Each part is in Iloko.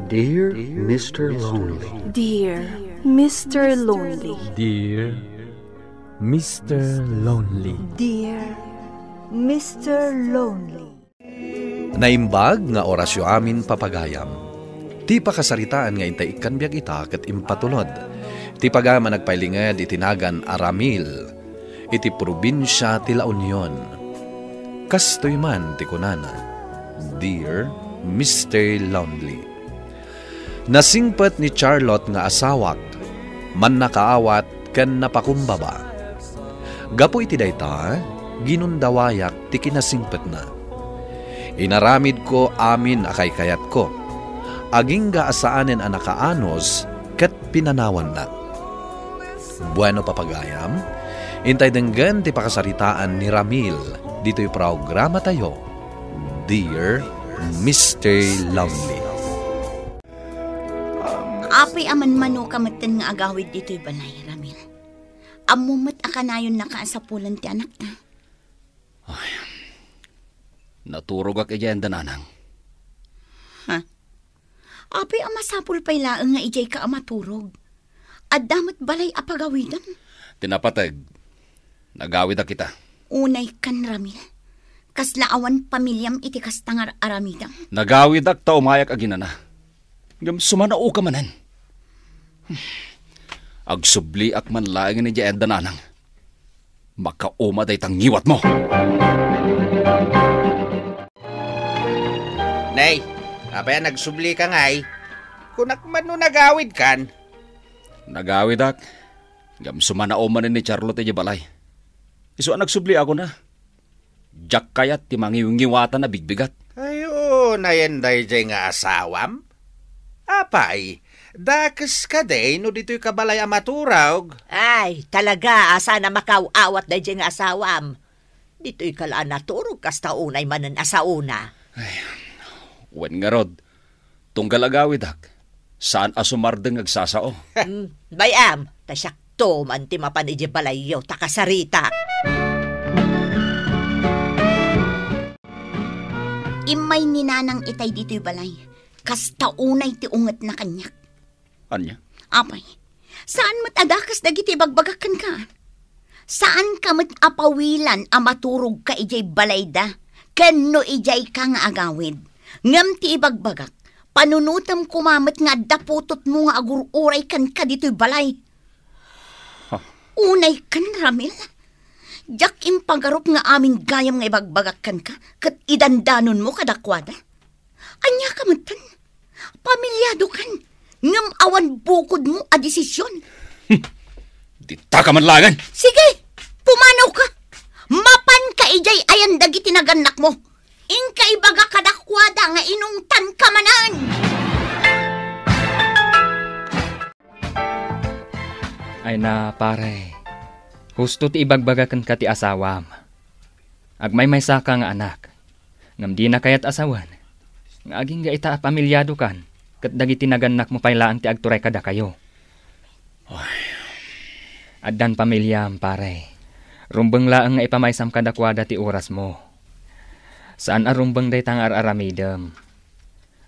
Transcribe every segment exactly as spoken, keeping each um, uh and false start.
Dear Mister Lonely. Dear Mister Lonely. Dear Mister Lonely. Dear Mister Lonely. Naimbag nga orasyo amin, papagayam. Ti pakasaritaan nga intay ikkan biag ita ket impatulod. Ti pagayam a nagpailinged iti nagan a Ramil, iti probinsia ti La Union. Kastoy man ti kunana, "Dear Mister Lonely." Nasingpet ni Charlotte nga asawak, mannakaawat ken napakumbaba. Gapu iti dayta, ginundawayak ti kinasingpetna. Inaramidko amin a kaykayatko, agingga a saanen a nakaanus ket pinanawannak. Bueno, papagayam, intay denggen ti pakasaritaan ni Ramil ditoy programatayo, Dear Mister Lonely. Apay a manmanoka metten nga agawid ditoy balay, Ramil? Ammom met a kanayonnaka a sapulen ti anakta. Ay, naturogak idiay anda, nanang. Ha? Apay a masapul pay laeng nga idiayka a maturog? Adda met balay a pagawidem. Ti napateg, nagawidak ita. Unay kan, Ramil. Kasla awan pamiliam iti kasta nga ar-aramidem. Nagawidak ta umayak aginana. Ngem sumanaoka manen. Agsubliak man laengen idiay anda, nanang. Makauma dayta ngiwatmo. Nay, apay a nagsublika ngay? Kunak man no nagawidkan. Nagawidak. Ngem sumanaom manen ni Charlotte idiay balay. Isu a nagsubli a kuna. Diak kayat ti mangiwngiwatan a bigbigat. Ay, o, nayen daydiay nga asawam? Apay, dakes kadi no ditoy ka balay a maturog? Ay, talaga a saan a makaaw-awat daydiay nga asawam. Ditoyka la a naturog kasta unay manen a saona. Ay, wen ngarud, tunggal agawidak, saan a sumardeng nga agsasao. Hmm, bay-am, ta siakto man ti mapan idiay balayyo, ta kasaritak. Immay ni Nanang itay ditoy balay, kasta unay ti ungetna kaniak. Ania? Apay, saan met a dakes dagiti ibagbagak kenka. Saanka met a pawilan a maturogka idiay balayda ken no idiayka nga agawid. Ngem ti ibagbagak, panunotem koma met nga adda putotmo nga agur-uray kenka ditoy balay. Ha? Unay ken, Ramil. Diak impagarup nga amin gayam nga ibagbagak kenka ket idandanonmo kadakuada. Ania ka metten? Pamiliado kan, ngem awan bukodmo a desisyon. Hmm. Dita ka man laengen. Sige, pumanaw ka. Mapan ka idiay ayan dagiti nagannak mo. Inka ibaga kadakuada nga inungtan ka manen. Ay na, pare. Husto ti ibagbaga kenka ti asawam. Agmaymaysaka nga anak, ngem dina kayat a sawen nga agingga ita a pamiliado kan ket dagiti nagannakmo pay laeng ti agturay kadakayo. Ay. Addan pamiliam, pare. Rumbeng laeng nga ipamaysam kadakuada ti orasmo. Saan a rumbeng dayta nga ar-aramidem.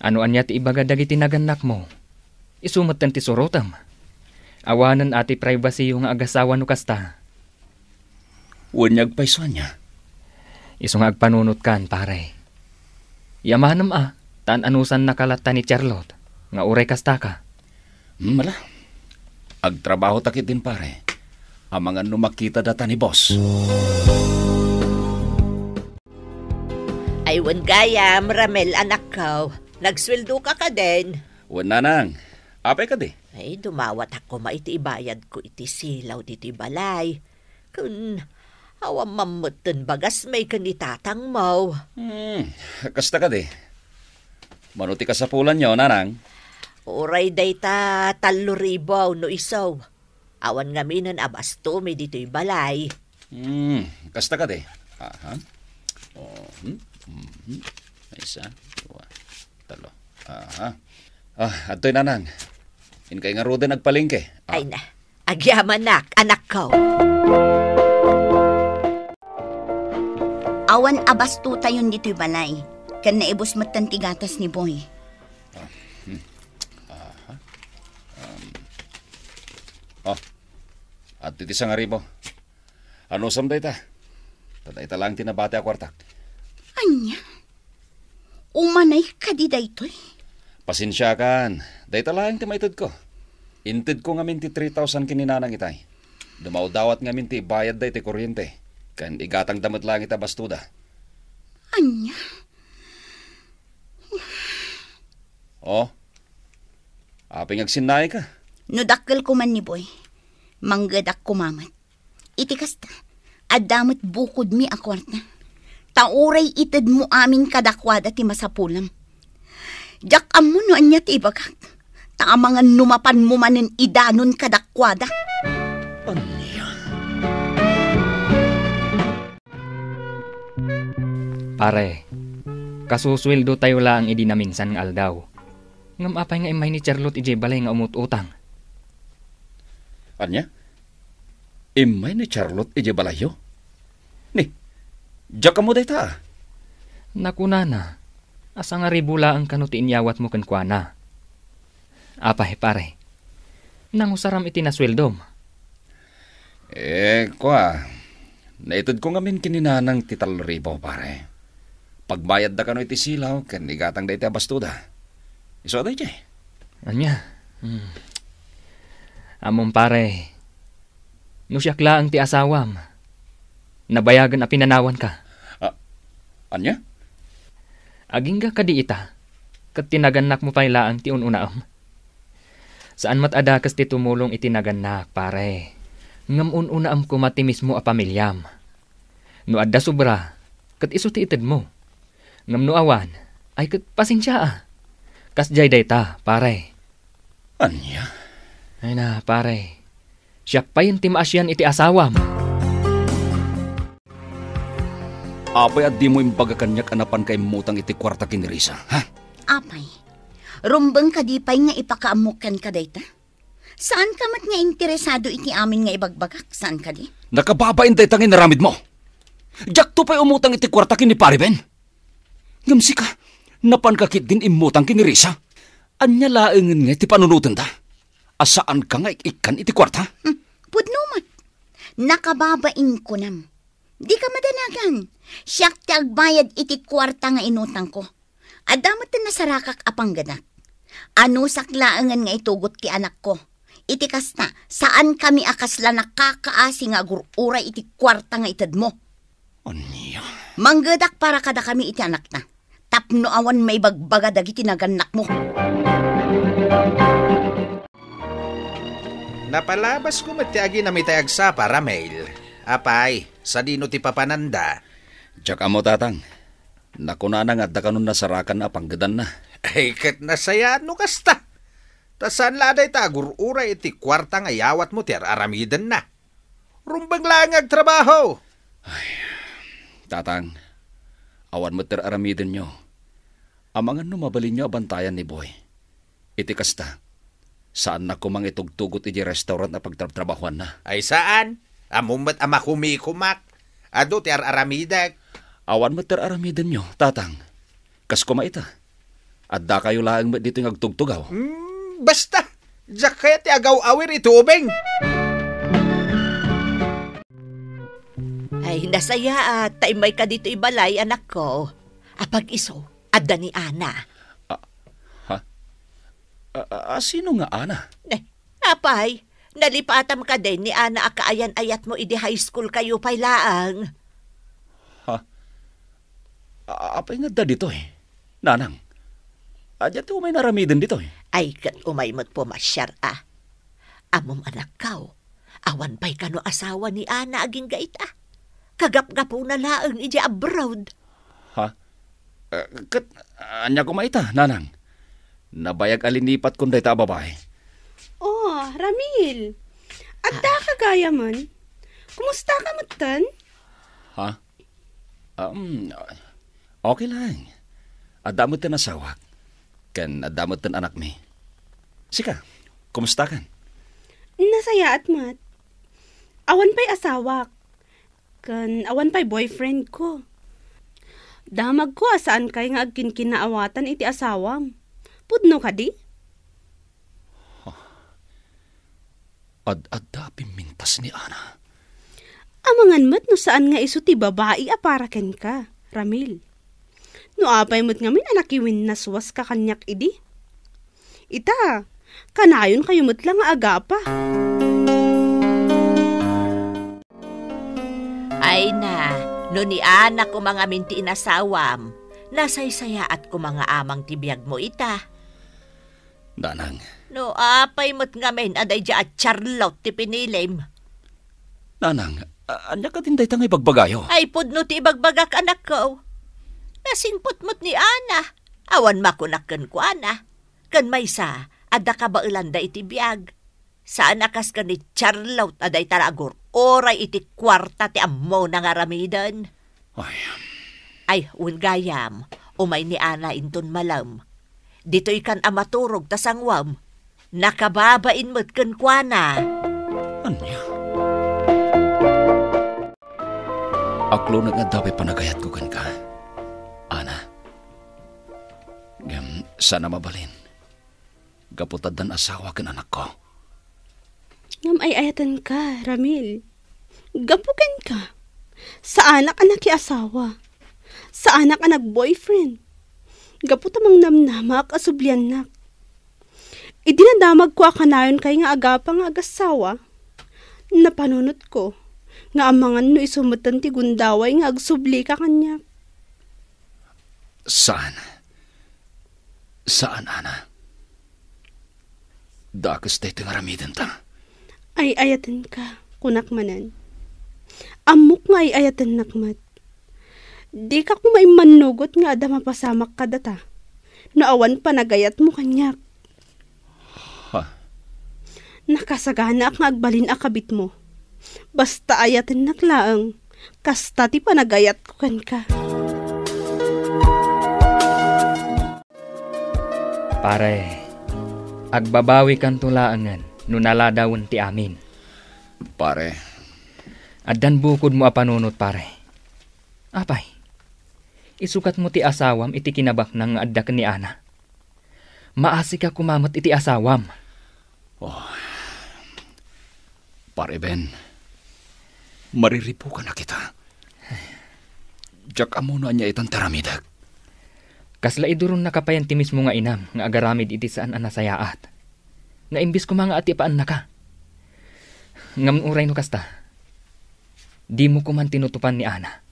Ano ania ti ibaga dagiti nagannakmo? Isu metten ti surotem. Awanen a ti privacyyo nga agasawa no kasta. Wen nga agpayso ania? Isu nga agpanunotkan, pare. Yamanem a, ta an-anusannaka latta ni Charlotte, nga uray kastaka. Hmm, ala. Agtrabahota ketdin, pare. Amangan no makita data ni boss. Ay, wen gayam, Ramel, anakko. Nagsueldoka kadin? Wen, nanang. Apay kadi? Ay, dumawatak koma iti ibayadko iti silaw ditoy balay. Ken awan mammetten bagasmi ken ni tatangmo. Hmm, kasta kadi. Mano ti kasapulanyo, nanang? Uray dayta tallo ribu no isu. Awan ngaminen a bastomi ditoy balay. Hmm, kasta kadi. Aha. Oh, hmm, mhm. Maysa, dua, talo. Aha. Ah, adtoy, nanang. Inkay ngaruden agpalengke. Ah. Ay na, agyamanak, anakko. Awan a bastotayon ditoy balay, ken naibus metten ti gatas ni Boy. Ah, hmm. Adtoy ti sangaribu. Anusam dayta? Ta dayta laeng ti nabati a kuartak. Ania? Umanay kadi daytoy? Pasensiakan. Dayta laeng ti maitedko. Intedko ngamin ti three thousand ken ni Nanang itay. Dumawdawat ngamin ti ibayadda iti kuryente, ken igatangda met laeng ita bastoda. Ania? Oh? Apay nga agsinnaika? No dakkel koma ni Boy, manggedak koma met. Iti kasta, adda met bukodmi a kuarta. Ta uray itedmo amin kadakuada ti masapulam. Diak ammo no ania ti ibagak. Ta amangan no mapanmo manen idanon kadakuada. Ania? Pare, kasusueldotayo laeng idi naminsan nga aldaw. Ngem apay nga immay ni Charlotte idiay balay nga umut-utang? Ania? Immay ni Charlotte idiay balayyo? Ni, diak ammo dayta, a. Nakunana, a sangaribu laeng kano ti inyawatmo kenkuana. Apay, pare? Nangusaram iti nasueldom? Eh, kua, naitedko ngamin ken ni Nanang ti tallo ribu, pare. Pagbayadda kano iti silaw ken igatangda iti abastoda. Isu a daydiay. Ania? Hmm. Ammom, pare, no siak laeng ti asawam, nabayagen a pinanawanka. Ah, ania? Agingga kadi ita, ket tinagannakmo pay laeng ti un-unaem. Saan met a dakes ti tumulong iti nagannak, pare. Ngem un-unaem koma ti mismo a pamiliam. No adda sobra, ket isu ti itedmo. Ngem no awan, ay ket pasensia a. Kasdiay dayta, pare. Ania? Ay na, pare. Siak payen ti maasian iti asawam. Apay a dimo imbaga kaniak a napanka immutang iti kuarta ken ni Risa, ha? Apay, rumbeng kadi pay nga ipakaammok kenka dayta? Saanka met nga interesado iti amin nga ibagbagak, saan kadi? Nakababain dayta nga inaramidmo. Diakto pay umutang iti kuarta ken ni Pare Ben. Ngem sika, napanka ketdin immutang ken ni Risa. Ania laengen nga ti panunotenda? A saanka nga ik-ikkan iti kuarta? Hmm, pudno met. Nakababain kunam. Dika madanagan. Siak ti agbayad iti kuarta nga inutangko. Adda met ti nasarakak a panggedak. Anusak laengen nga itugot ti anakko. Iti kasta, saankami a kasla nakakaasi nga agur-uray iti kuarta nga itedmo. Ania? Manggedak para kadakami iti anakta. Tapno awan maibagbaga dagiti nagannakmo. Napalabasko met ti aginam itay agsapa, Ramil. Apay, sadino ti papananda? Diak ammo, Tatang. Nakunana nga adda kanon nasarakan a panggedanna. Ay, ket nasayaat no kasta. Ta saan la a dayta agur-uray iti kuarta nga iyawatmo ti ar-aramidenna. Rumbeng laeng nga agtrabaho. Ay, Tatang, awan met ti ar-aramidenyo. Amangan no mabalinyo a bantayan ni Boy. Iti kasta, saannak koma nga itugtugot idiay restaurant a pagtrabtrabahoanna. Ay saan? Ammom met a makumikumak. Adu ti ar-aramidek. Awan met ti ar-aramidenyo, Tatang. Kas koma ita, addakayo laeng met ditoy nga agtugtugaw. Hmm, basta, diak kayat ti agaw-awir iti ubing. Ay, nasayaat ta immayka ditoy balay, anakko. Apag-isu, adda ni Ana. Ah, ha? A, a, a, sino nga Ana? Eh, apay, nalipatam kadi ni Ana a kaayan-ayatmo idi high school kayo pay laeng? Ha? A, apay nga adda ditoy, Nanang? Ania ti umay aramiden ditoy? Ay, ket umay met pumasiar a. Ammom, anakko, awan pay kano asawa ni Ana agingga ita. Kagapgapuna laeng idiay abroad. Ha? Eh, ket ania koma ita, Nanang? Nabayag a linipatkon dayta a babai. Oh, Ramil. Addaka gayamen? Kumustaka metten? Ha? Um, okay lang. Adda met ti asawak. Ken adda met ti anakmi. Sika, kumustakan? Nasayaat met. Awan pay asawak. Ken awan pay boyfriend ko. Damagko a saankay nga agkinkinnaawatan iti asawam. Pudno kadi? Ad-adda pimmintas ni Ana. Amangan met no saan nga isu ti babai a para kenka, Ramil. No apay met ngamin a nakiwinnaswaska kaniak idi? Ita, kanayonkayo met la nga agapa. Ay na, no ni Ana koma ngamin ti inasawam, nasaysayaat koma nga amang ti biagmo ita. Nanang. No apay met ngamin a daydiay a Charlotte ti pinilim. Nanang, a-, ania kadin dayta nga ibagbagayo? Ay, pudno ti ibagbagak, anakko. Nasingpet met ni Ana. Awan makunak kenkuana. Ken maysa, adda kabaelanda iti biag. Saan a kas ken ni Charlotte a dayta la agur-uray iti kuarta ti ammona nga aramiden. Ay. Ay, wen gayam, umay ni Ana inton malem. Ditoy kan a maturog ta sanguem. Nakababain met kenkuana. Ania? Aklonek nga adda pay panagayatko kenka, Ana. Ngem saan a mabalin. Gapu ta addan asawa ken anakko. Ngem ay-ayatenka, Ramil. Gapu kenka, saanak a nakiasawa. Saanak a nag-boyfriend. Gapu ta mangnamnamak a subliannak. Idi nadamagko a kanayonkay nga agapa nga agassawa, napanunotko nga amangan no isu metten ti gundaway nga agsublika kaniak. Saan. Saan, Ana. Dakes daytoy nga aramidenta. Ay-ayatenka, kunak manen. Ammok nga ay-ayatennak met. Dika koma immannugot nga adda mapasamak kadata no awan panagayatmo kaniak. Ha? Nakasaganaak nga agbalin a kabitmo. Basta ayatennak laeng, kasta ti panagayatko kenka. Pare, agbabawikanto laengen no naladawen ti amin. Pare. Addan bukodmo a panunot, pare. Apay, isukatmo ti asawam iti kinabaknang nga adda ken ni Ana. Maasika koma met iti asawam. Oh. Pare Ben, mariribukanak ita. Diak ammo no ania itan ti aramidek. Kasla iduronnaka payen ti mismo nga inam nga agaramid iti saan a nasayaat. Nga imbes koma nga atipaannaka. Ngem uray no kasta, dimo koman tinutopan ni Ana.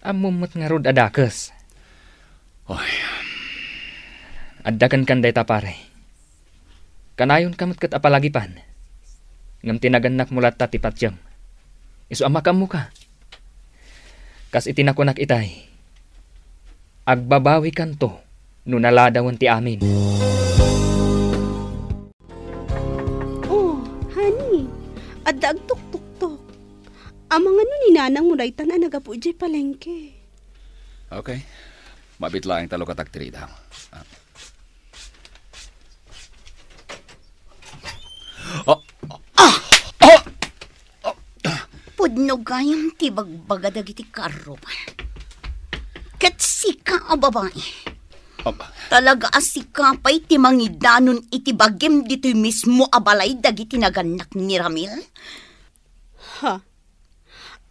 Ammom met ngarud a dakes. Oy. Adda kenkan dayta, pare. Kanayonka met ket a palagipan. Ngem ti nagannakmo latta ti patiem. Isu a makaammoka. Kas iti nakunak itay, agbabawikanto no naladawen ti amin. Oh, honey, adda agtuktoktok. Amangan no ni nanangmo daytan a nagapu idiay palengke. Okay. Mabit laeng ta lukatak ti ridaw. Ah. Ah, ah, ah, ah. Pudno gayam ti bagbaga dagiti karruba. Ket sika a babai. Aba. Talaga a sika pay ti mangidanon iti bagim ditoy mismo a balay dagiti nagannak ni Ramil? Ha?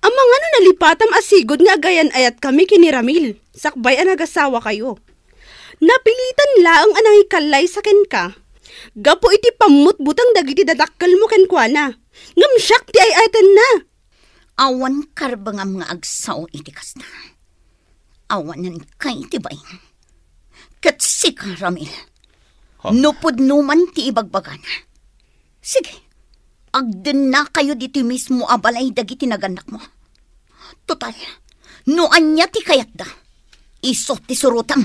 Amangan no nalipatam a sigud nga agayan-ayatkami ken ni Ramil, sakbay a nagasawakayo. Napilitan laeng a nangikallay sa kenka, gapu iti pammutbuteng dagiti dadakkelmo kenkuana. Ngem siak ti ay-ayatenna. Awan karbengam nga agsao iti kasta. Awanen kay ti bain. Ket sika, Ramil, ha? No pudno man ti ibagbagana, sige, agdennakayo ditoy mismo a balay dagiti nagannakmo. Total, no ania ti kayatda, isu ti surotam.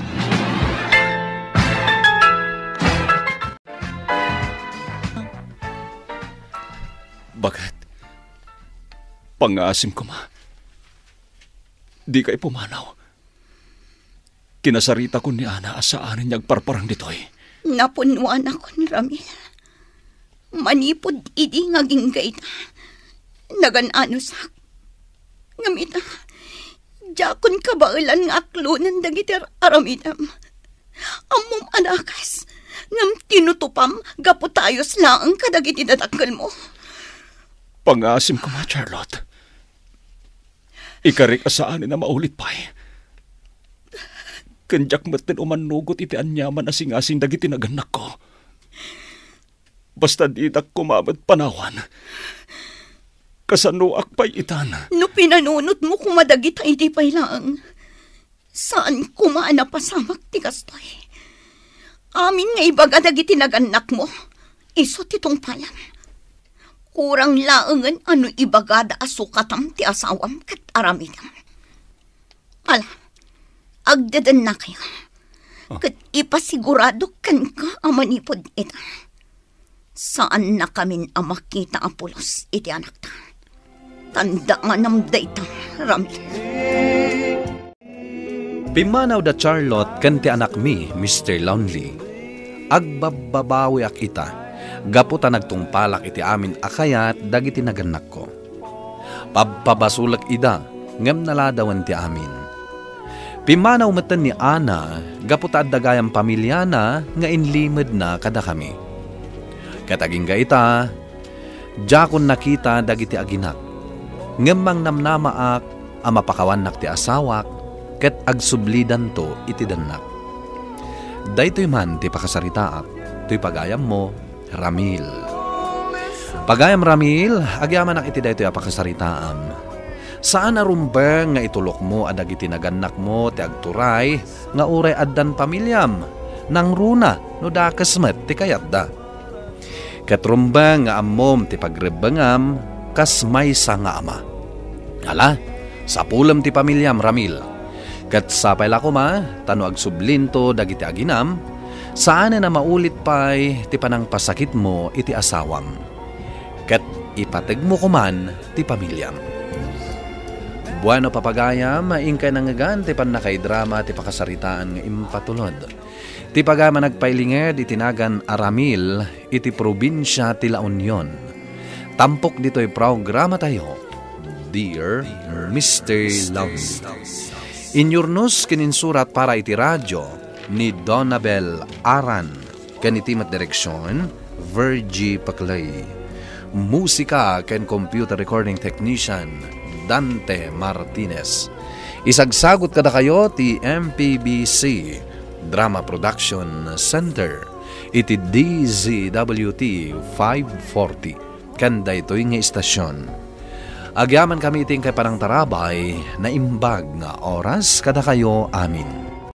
Baket, pangngaasim koma. Dikay pumanaw. Kinasaritakon ni Ana a saanen nga agparparang ditoy. Napunnoanakon, Ramil. Manipud idi nga agingga ita, nagan-anosak. Ngem ita, diakon kabaelan nga aklonen dagiti ar-, aramidem. Ammom a dakes, ngem tinutopam gapu ta ayos laeng kadagiti dadakkelmo. Pangasim koma, Charlotte. Ikarik a saanen a maulit pay. Ken diak metten umannugot iti aniaman a singasing dagiti nagannakko. Basta didak koma met panawan. Kasanoak pay itan? No pinanunotmo koma dagita idi pay laeng, saan koma a napasamak ti kastoy. Amin nga ibaga dagiti nagannakmo, isu ti tungpalam. Kurang laengen a no ibagada a sukatam ti asawam ket aramidem. Ala, agdedennakayo. Ah. Ket ipasigurado kenka a manipud ita, saannakamin a makita a pulos iti anakta. Tandaanam dayta, Ramil. Pimmanaw da Charlotte ken ti anakmi, Mister Lonely. Agbabbabawiak ita, gapu ta nagtungpalak iti amin a kayat dagiti nagannakko. Pabpabasolek ida, ngem naladawen ti amin. Pimmanaw metten ni Ana, gapu ta adda gayam pamiliana nga inlimedna kadakami. Ket agingga ita, diakon nakita dagiti aginak. Ngem mangnamnamaak a mapakawannak ti asawak ket agsublidanto iti dennak. Daytoy man ti pakasaritaak, toy pagayammo, Ramil. Pagayam Ramil, agyamanak iti daytoy a pakasaritaam. Saan a rumbeng nga itulokmo a dagiti nagannakmo ti agturay nga uray addan pamiliam, nangruna no dakes met ti kayatda. Ket rumbeng nga ammom ti pagrebbengam kas maysa nga ama. Ala, sapulem ti pamiliam, Ramil. Ket sapay la koma, ta no agsublinto dagiti aginam, saanen a maulit pay ti panangpasakitmo iti asawam. Ket ipategmo koman ti pamiliam. Bueno, papagayam, inkay nangngegan ti pannakaidrama ti pakasaritaan nga impatulod. Ti pagayam a nagpailinged iti nagan a Ramil iti probinsia ti La Union. Tampok ditoy programatayo, Dear Mister Love. Inyurnos ken insurat para iti radio ni Donabel Aran, ken iti met direksion, Virgie Paclay. Musika ken computer recording technician, Dante Martinez. Isagsagot kadakayo ti M P B C Drama Production Center iti D Z W T five forty ken daytoy nga istasion. Agyamankami iti inkay panangtarabay, naimbag nga oras kadakayo amin.